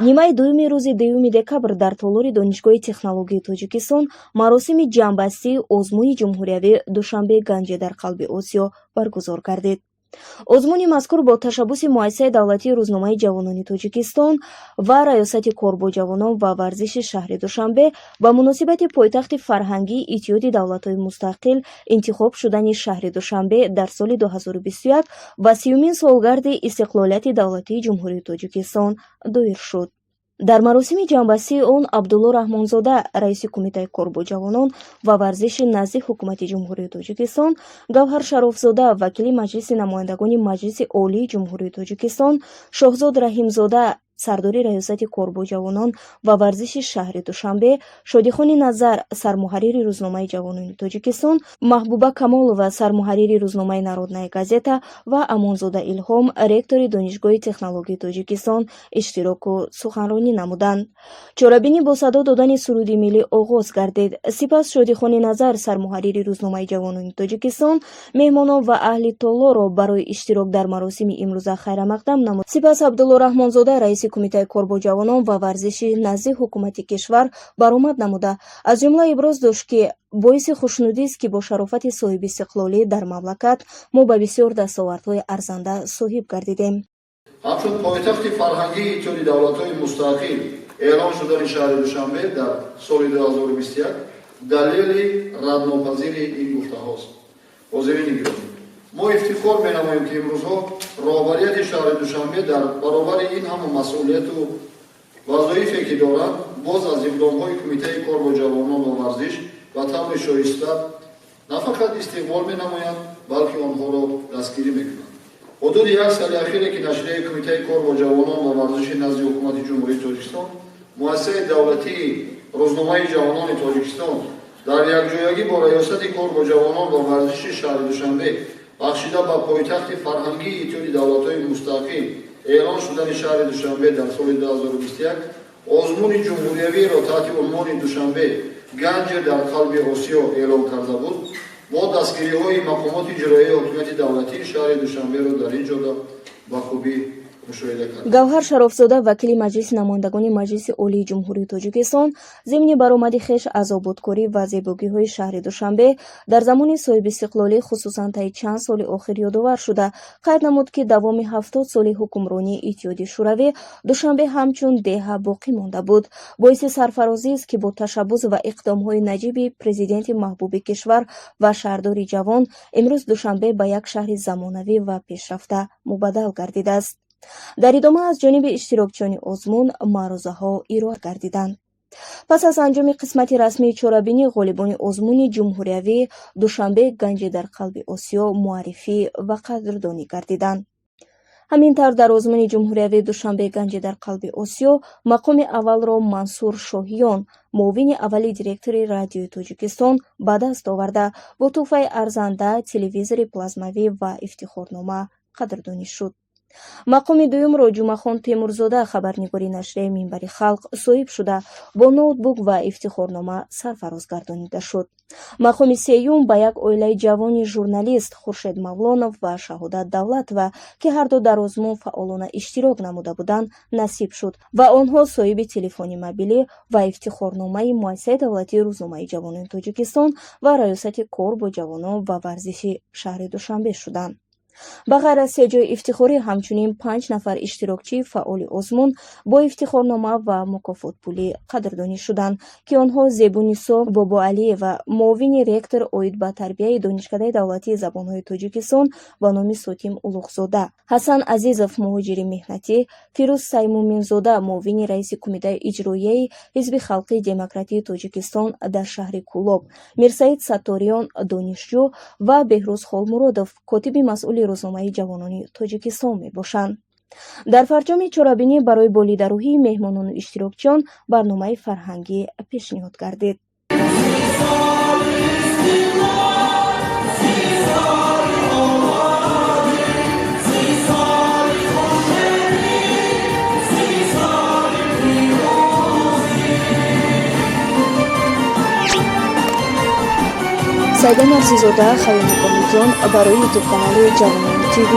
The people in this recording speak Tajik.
Нимаи дуюми рӯзи 2 декабр дар толори Донишгоҳи технологияи Тоҷикистон маросими ҷамъбастии озмуни ҷумҳуриявӣ «Душанбе – ганҷе дар қалби Осиё» баргузор гардид. Озмуни мазкур бо ташаббуси Муассисаи давлатии рӯзномаи «Ҷавонони Тоҷикистон» ва Раёсати кор бо ҷавонон ва варзиши шаҳри Душанбе ба муносибати пойтахти фарҳангии Иттиҳоди давлатҳои мустақил интихоб шудани шаҳри Душанбе дар соли 2021 ва 30-юмин солгарди истиқлолияти давлатии Ҷумҳурии Тоҷикистон доир шуд. Дар маросими ҷамъбастии он Абдулло Раҳмонзода, раиси Кумитаи кор бо ҷавонон ва варзиши назди Ҳукумати Ҷумҳурии Тоҷикистон, Гавҳар Шарофзода, вакили Маҷлиси намояндагони Маҷлиси Олии Ҷумҳурии Тоҷикистон, Шоҳзод Раҳимзода, сардори Раёсати кор бо ҷавонон ва варзиши шаҳри Душанбе, Шодихони Назар, сармуҳаррири рӯзномаи «Ҷавонони Тоҷикистон», Маҳбуба Камолова, сармуҳаррири рӯзномаи «Народная газета» ва Амонзода Илҳом, ректори Донишгоҳи технологияи Тоҷикистон иштироку суханронӣ намуданд. Чорабинӣ бо садо додани суруди миллӣ оғоз гардид. Сипас Шодихони Назар, сармуҳаррири рӯзномаи «Ҷавонони Тоҷикистон», меҳмонон ва аҳли толорро барои иштирок дар маросими имрӯза хайрамақдам намуд. Сипас Абдулло Раҳмонзода, раиси Кумитаи кор бо ҷавонон ва варзиши назди ҳукумати кишвар, баромад намуда, аз ҷумла иброз дошт, ки боиси хушнудист, ки бо шарофати соҳибистиқлолӣ дар мамлакат мо ба бисёр дастовардҳои арзанда соҳиб гардидем. Ҳамчун пойтахти фарҳангии Иттиҳоди давлатҳои мустақил эълон шудани шаҳри Душанбе дар соли 2021 далели раднопазири ин гуфтаҳост. Ҳозирини гиромӣ, мо ифтихор менамоем, ки имрӯзҳо роҳбарияти шаҳри Душанбе дар баробари ин ҳама масъулияту вазоифе, ки доранд, боз аз иқдомҳои Кумитаи кор бо ҷавонон ва варзиш ба таври шоиста на фақат истиқбол менамоянд, балки онҳоро дастгирӣ мекунанд. Ҳудуди як соли ахире, ки нашрияи Кумитаи кор бо ҷавонон ва варзиши назди Ҳукумати Ҷумҳурии Тоҷикистон, Муассисаи давлатии рӯзномаи «Ҷавонони Тоҷикистон» дар якҷоягӣ бо Раёсати кор бо ҷавонон ва варзиши шаҳри Душанбе бахшида ба пойтахти фарҳангии Иттиҳоди давлатҳои мустақил эълон шудани шаҳри Душанбе дар соли 2021 озмуни ҷумҳуриявиро таҳти унвони «Душанбе – ганҷе дар қалби Осиё» эълон карда буд, мо дастгириҳои мақомоти иҷроияи ҳокимияти давлатии шаҳри Душанберо дар ин ҷода ба хубӣ мушоҳида кардем. Гавҳар Шарофзода, вакили Маҷлиси намояндагони Маҷлиси Олии Ҷумҳурии Тоҷикистон, зимни баромади хеш аз ободкорӣ ва зебогиҳои шаҳри Душанбе дар замони соҳибистиқлолӣ, хусусан таи чанд соли охир ёдовар шуда, қайд намуд, ки давоми 70 соли ҳукмронии Иттиҳоди Шӯравӣ Душанбе ҳамчун деҳа боқӣ монда буд. Боиси сарфарозист, ки бо ташаббус ва иқдомҳои наҷиби президенти маҳбуби кишвар ва шаҳрдори ҷавон имрӯз Душанбе ба як шаҳри замонавӣ ва пешрафта мубаддал гардидааст. Дар идома аз ҷониби иштирокчиёни озмун маърузаҳо ироа гардиданд. Пас аз анҷоми қисмати расмии чорабинӣ ғолибони озмуни ҷумҳуриявӣ «Душанбе – ганҷе дар қалби Осиё» муаррифӣ ва қадрдонӣ гардиданд. Ҳамин тавр, дар озмуни ҷумҳуриявии «Душанбе – ганҷе дар қалби Осиё» мақоми аввалро Мансур Шоҳиён, муовини аввали директори Радиои Тоҷикистон, ба даст оварда, бо тӯҳфаи арзанда, телевизори плазмавӣ ва ифтихорнома қадрдонӣ шуд. Мақоми дуюмро Ҷумъахон Темурзода, хабарнигори нашрияи «Минбари халқ», соҳиб шуда, бо ноутбук ва ифтихорнома сарфароз гардонида шуд. Мақоми сеюм ба як оилаи ҷавони журналист, Хуршед Мавлонов ва Шаҳодат Давлатова, ки ҳарду дар озмун фаъолона иштирок намуда буданд, насиб шуд ва онҳо соҳиби телефони мобилӣ ва ифтихорномаи Муассисаи давлатии рӯзномаи «Ҷавонони Тоҷикистон» ва Раёсати кор бо ҷавонон ва варзиши шаҳри Душанбе шуданд. Ба ғайр аз се ҷои ифтихорӣ, ҳамчунин панҷ нафар иштирокчии фаъоли озмун бо ифтихорнома ва мукофотпулӣ қадрдонӣ шуданд, ки онҳо Зебунисо Бобоалиева, муовини ректор оид ба тарбияи Донишкадаи давлатии забонҳои Тоҷикистон ба номи Сотим Улуғзода, Ҳасан Азизов, муҳоҷири меҳнатӣ, Фирӯз Саймуминзода, муовини раиси Кумитаи иҷроияи Ҳизби халқии демократии Тоҷикистон дар шаҳри Кӯлоб, Мирсаид Сатториён, донишҷӯ, ва Беҳрӯз Холмуродов, котиби масъули рӯзномаи «Ҷавонони Тоҷикистон» мебошанд. Дар фарҷоми чорабинӣ барои болидарӯҳии меҳмонону иштирокчиён барномаи фарҳангӣ пешниҳод гардид. Саида Нарзизода, Хаёми Комилҷон, барои ютуб канали «Ҷавонон ТВ».